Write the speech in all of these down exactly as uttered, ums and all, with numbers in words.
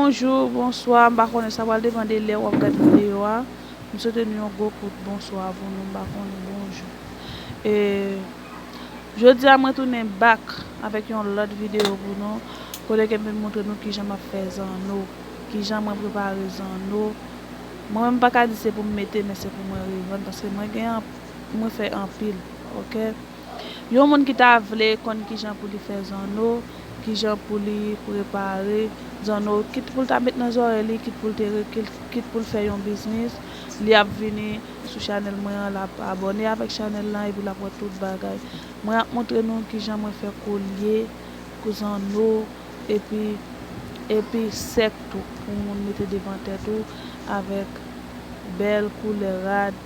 Bonjou, bonswa, m pa konnen, sa pral depann de lè w ap gade videyo a. M swete nou yon gwo kout bonswa pou nou, m pa konnen, bonjou. E, jodi a mwen tounen back avèk yon lòt videyo pou nou, kote ke m vin montre nou kijan m ap fè zanno, kijan mwen prepare zanno. Mwen menm m pa ka di se pou m mete, men se pou mwen revann, paske mwen gen anp-, mwen fè anpil, oke? Yon moun ki ta vle konn kijan pou li fè zanno, kijan pou li prepare zanno, kit pou l ta met nan zòrèy li, kit pou l te re-, kit, kit pou l fè yon biznis, li ap vini sou chanèl mwen an, l ap abòne avèk chanèl lan, epi l ap wè tout bagay. Mwen ap montre nou kijan mwen fè kolye, zanno, epi, epi sèk tou, pou moun mete devan tèt ou, avèk bèl koulè rad,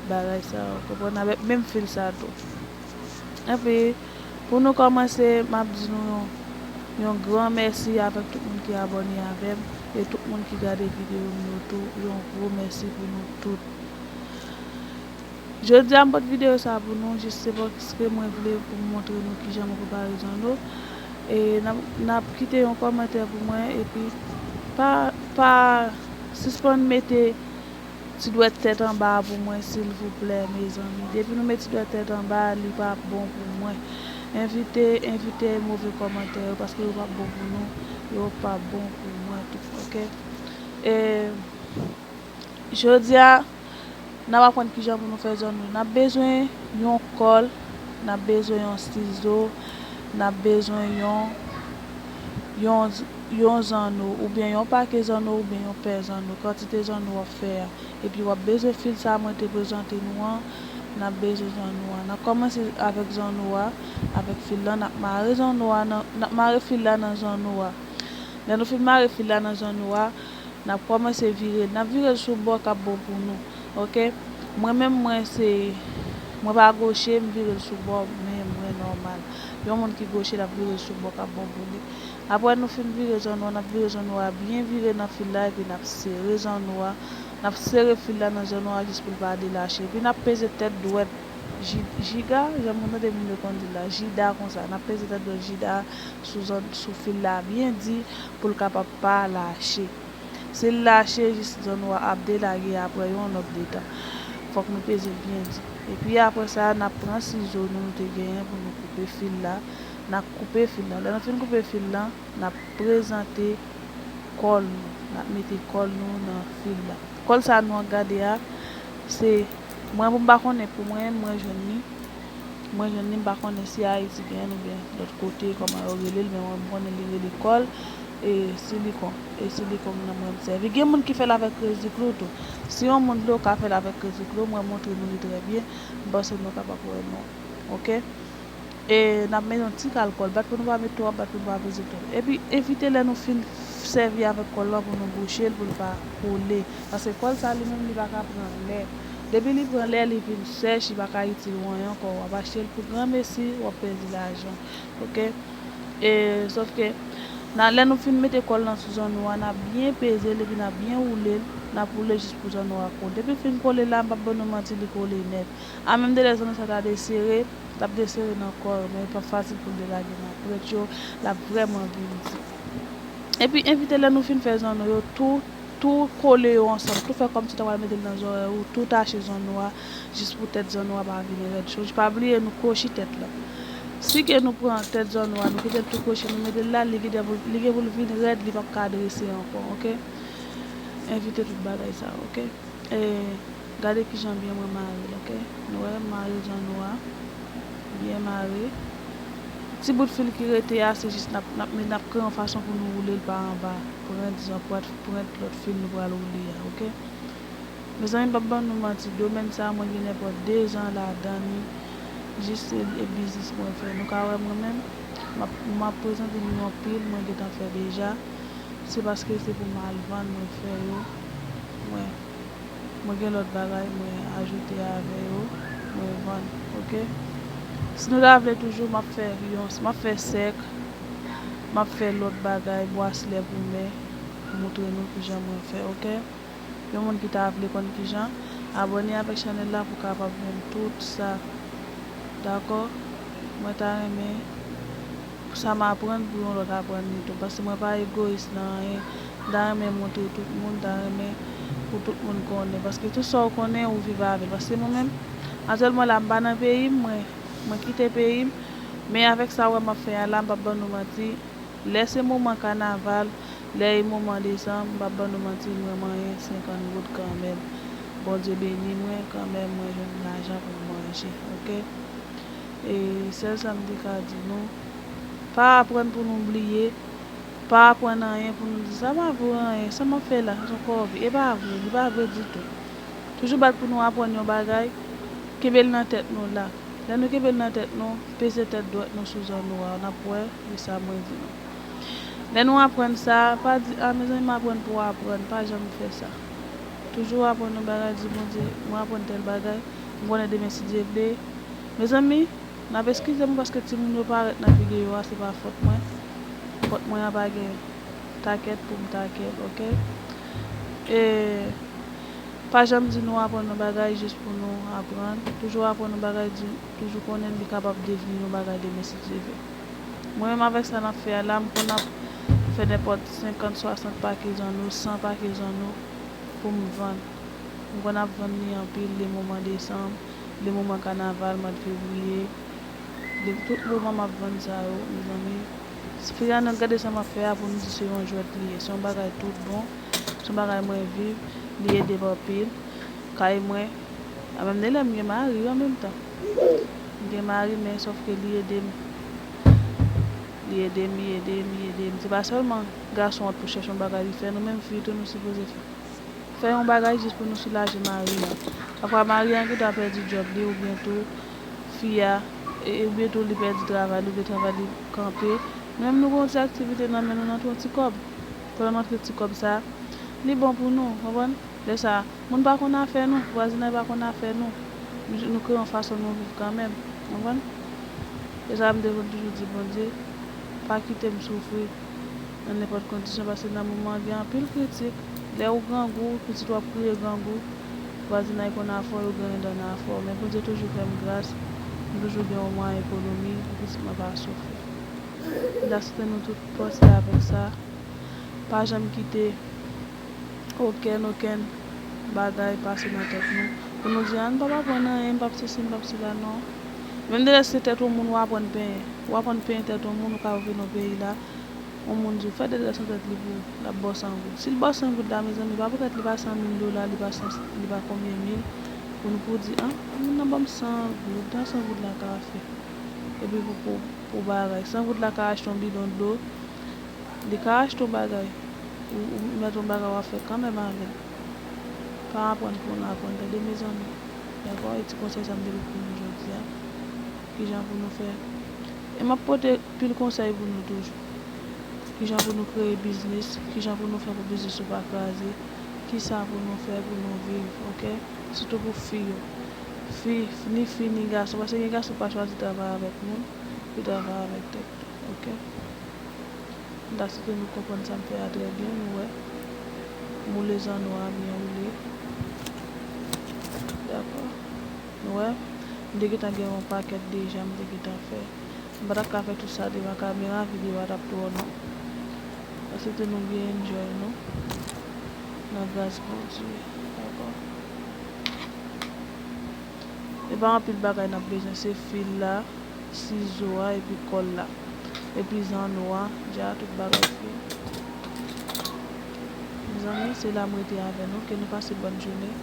bagay sa yo, konprann, avèk menm fil sa tou. Epi, pou nou kòmanse, m ap di nou yon, yon gran mèsi avèk tout moun ki abòne avè m, e tout moun ki gade videyo m yo tou, yon gwo mèsi pou nou tout. Jodi a, m pote videyo sa pou nou, jis se paske mwen vle pou m montre nou kijan mwen prepare zanno. E n ap, n ap kite yon kòmantè pou mwen, epi pa, pa sispann mete ti dwèt tèt anba a pou mwen, silvouplè, mezanmi. Depi nou met ti dwèt tèt anba a, li p ap bon pou mwen. Evite, evite move kòmantè yo, paske yo p ap bon pou nou, yo p ap bon pou mwen tou, oke? E, jodi a, n ap aprann kijan pou nou fè zanno. N ap bezwen yon kòl, n ap bezwen yon sizo, n ap bezwen yon, yon, yon zanno, oubyen yon pake zanno, oubyen yon pè zanno, kantite zanno w ap fè a. Epi w ap bezwen fil sa mwen te prezante nou an, n ap bezwen zanno a. N ap kòmanse avèk zanno a, avèk fil la, n ap mare zanno a nan, n ap mare fil la nan zanno a. Lè nou fin mare fil la nan zanno a, n ap kòmanse vire l. N ap vire l sou bò k ap bon pou nou, oke? Mwen menm, mwen se, mwen pa goche, m vire l sou bò men mwen nòmal. Yon moun ki goche, l ap vire l sou bò k ap bon pou li. Apre nou fin vire zanno a, n ap vire zanno a byen vire nan fil la, epi n ap sere zanno a. N ap sere fil la nan zanno a jis pou l pa delache. Epi n ap peze tèt dwèt ji-, jiga, jan mwen tande moun yo konn di la, jida konsa. N ap peze tèt dwèt jida sou zann-, sou fil la byen di pou l kapab pa lache. Si l lache, jis zanno a ap delage apre yon nòt de tan. Fòk nou peze l byen di. Epi apre sa, n ap pran sizo nou, nou te genyen pou nou koupe fil la. N ap koupe fil la. Lè nou fin koupe fil la, n ap prezante kòl nou. N ap mete kòl nou nan fil la. Kòl sa nou ap gade a, se mwen, pou m pa konnen, pou mwen, mwen jwenn li. Mwen jwenn li, m pa konnen si Ayiti genyen l oubyen lòt kote, kòman yo rele l, men mwen, m konnen li rele kòl, e, silikon. E silikon nan mwen m sèvi. Gen moun ki fè l avèk kredi klou tou. Si yon moun vle, w ka fè l avèk kredi klou, mwen montre nou li trè byen. M panse nou kapab wè non. Oke? E n ap met yon ti kal kòl, bat pou nou pa met twòp, bat pou nou pa peze twòp. Epi evite lè nou fin sèvi avèk kòl la pou nou bouche l pou l pa kole. Paske kòl sa li menm li pa ka pran lè. Depi li pran lè, li vin sèch, li pa ka itil ou anyen ankò. W ap achte l pou granmesi, w ap pèdi lajan. Oke? E, sòf ke, nan, lè nou fin mete kòl lan sou zanno a, n ap byen peze l epi n ap byen woule l. N ap woule jis pou zanno a kole. Depi l fin kole la, m p ap ban nou manti, li kole nèt. A menm de lè zanno sa ta desere, l ap desere nan kò yo, men li p ap fasil pou l delage nan prent yo, l ap vrèman vin di. Epi evite lè nou fin fè zanno yo, tou, tou kole yo ansanm, tou fè kòmsi w ta pral mete l nan zòrèy ou, tou tache zanno a, jis pou tèt zanno a pa vin rèd. Sonje, pa bliye nou kwochi tèt la. Si ke nou pran tèt zanno a, nou kite l tou kwochi, nou mete l la, li gen pou, li gen pou l vin rèd, li p ap ka drese ankò, oke? Evite tout bagay sa, oke? E, gade kijan byen mwen mare l, oke? Nou wè, m mare zanno a. Byen mare. Ti bout fil ki rete a, se jis n ap, n ap, n ap kreye yon fason pou nou woule l pa anba. Pran, dizon, pran, pran lòt fil nou pral woule a, oke? Mezanmi, m p ap ban nou manti, domèn sa a, mwen gen nèpòt de zan ladan li. Jis se, e biznis mwen fè. Nou ka wè mwen menm, m ap, m ap prezante nou yon pil, mwen gentan fè deja. Se paske se pou m al vann mwen fè yo. Mwen, mwen gen lòt bagay mwen ajoute avè yo, mwen vann, oke? Si nou ta vle toujou, m ap fè yon, m ap fè sèk, m ap fè lòt bagay, bwaslè pou men, moutre nou kijan mwen fè, oke? Yon moun ki ta vle konn kijan, abòne avèk chanèl la pou w kapab jwenn tout sa. Dakò? Mwen ta renmen sa m aprann pou yon lòt aprann li tou. Paske mwen pa egoyis nan anyen. M ta renmen montre tout moun, m ta renmen pou tout moun konnen. Paske tout sa w konnen, ou viv avè l. Paske mwen menm, aktyèlman la, m pa nan peyi m, mwen, mwen kite peyi m. Men avèk sa w wè m ap fè a la, m p ap ban nou manti. Lè se moman kanaval, lè e moman desanm, m p ap ban nou manti, m renmen anyen senkant goud kanmenm. Bondye beni mwen, kanmenm mwen jwenn lajan pou m manje, oke? E sèl sa m te ka di nou, pa aprann pou nou bliye, pa aprann anyen pou nou di, "Sa pa vo anyen, sa m ap fè la, se yon kòve." E pa vre, li pa vre ditou. Toujou bat pou nou aprann yon bagay, kenbe l nan tèt nou la. Lè nou kenbe l nan tèt nou, peze tèt dwèt nou sou zanno a, n ap wè, e sa mwen di nou. Lè nou aprann sa, pa di, "A, mezanmi, m aprann pou aprann," pa janm fè sa. Toujou aprann yon bagay, di, "Bondye, mwen aprann tèl bagay, m konnen demen si Dye vle." Mezanmi, n ap eskize m paske timoun yo parèt nan videyo a, se pa fòt mwen. Fòt mwen an pa gen takèt pou m takè l, oke? E pa janm di nou aprann yon bagay jis pou nou aprann. Toujou aprann yon bagay, di, toujou konnen li kapab devni yon bagay demen si Dye vle. Mwen menm avèk sa n ap fè a la, m konn ap fè nenpòt senkant, swasant pake zanno, san pake zanno pou m vann. M konn ap vann li anpil, le moman desanm, le moman kanaval, mwa de fevriye. De tout moman m ap vann sa yo, mezanmi. Finalman, gade sa m ap fè a pou nou di se yon jwèt li ye. Se yon bagay tout bon. Se yon bagay mwen viv. Li ede m anpil. Kay mwen. A menm de lè m gen mari an menm tan. M gen mari, men sòf ke li ede m. Li ede m, li ede m, li ede m. Se pa sèlman gason an pou chèche yon bagay li fè, nou menm fi tou nou sipoze fè. Fè yon bagay jis pou nou soulaje mari an. Pafwa mari an gentan pèdi djòb li oubyen tou fi a, e, oubyen tou li pèdi travay li oubyen travay li kanpe. Nou menm nou gen yon ti aktivite nan men nou, n antre yon ti kòb. Pandan n antre ti kòb sa, li bon pou nou, konprann? Lè sa, moun pa konn afè nou, vwazinay pa konn afè nou. Nou, nou kreye yon fason nou viv kanmenm, konprann? E sa m te konn toujou di Bondye, pa kite m soufri nan nenpòt kondisyon, paske nan moman an gen anpil kritik. Lè ou grangou, pitit w ap kriye grangou, vwazinay konn afè w, yo griyen dan nan afè w. Men Bondye toujou fè m gras, m toujou gen yon mwayen ekonomi pou pitit mwen pa soufri. M ta swete nou tout panse avèk sa. Pa janm kite okenn, okenn bagay pase nan tèt nou. Pou nou di, "A, m p ap aprann anyen, m p ap sesi, m p ap sela," non. Menm de lè se tèt yon moun w aprann penyen. W aprann penyen tèt yon moun, ou ka rive nan peyi la, yon moun di w, "Fè de dwèt sou tèt li pou l ap ba w san goud." Si l ba w san goud la, mezanmi, pa poutèt li pa san mil dola, li pa san, li pa konbyen mil, pou nou pou di, "A, moun nan ban m san goud, sa san goud la ka fè?" Epi pou, pou, pou bagay. San goud la ka achte yon bidon dlo, li ka achte yon bagay. Ou, ou mèt yon bagay w ap fè kanmenm avè l. Pa aprann pou nou aprann, tande, mezanmi. Dakò? E ti konsèy sa m te pou nou jodi a. Kijan pou nou fè. E m ap pote pil konsèy pou nou toujou. Kijan pou nou kreye biznis, kijan pou nou fè pou biznis ou pa kraze, kisa pou nou fè pou nou viv, oke? Sitou pou fi yo. Fi, ni fi, ni gason, paske gen gason pa chwazi travay avèk moun, li travay avèk tèt li, oke? M ta swete nou konprann sa m fè a trè byen, nou wè. M woule zanno a byen woule. Dakò? Nou wè? M te gentan gen yon pakèt deja, m te gentan fè. M pa t ap ka fè tout sa devan kamera, videyo a t ap twò long. M swete nou byen enjoy nou. Nan gras Bondye. Dakò? E pa anpil bagay n ap bezwen, se fil la, sizo a, epi kòl la. Epi zanno a, dja tout bagay fini. Mezanmi, se la m rete avè nou. Ke nou pase bòn jounen.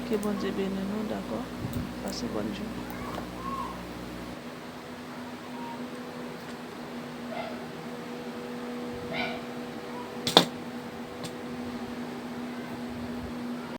Ke Bondye beni nou, dakò? Pase bòn jounen.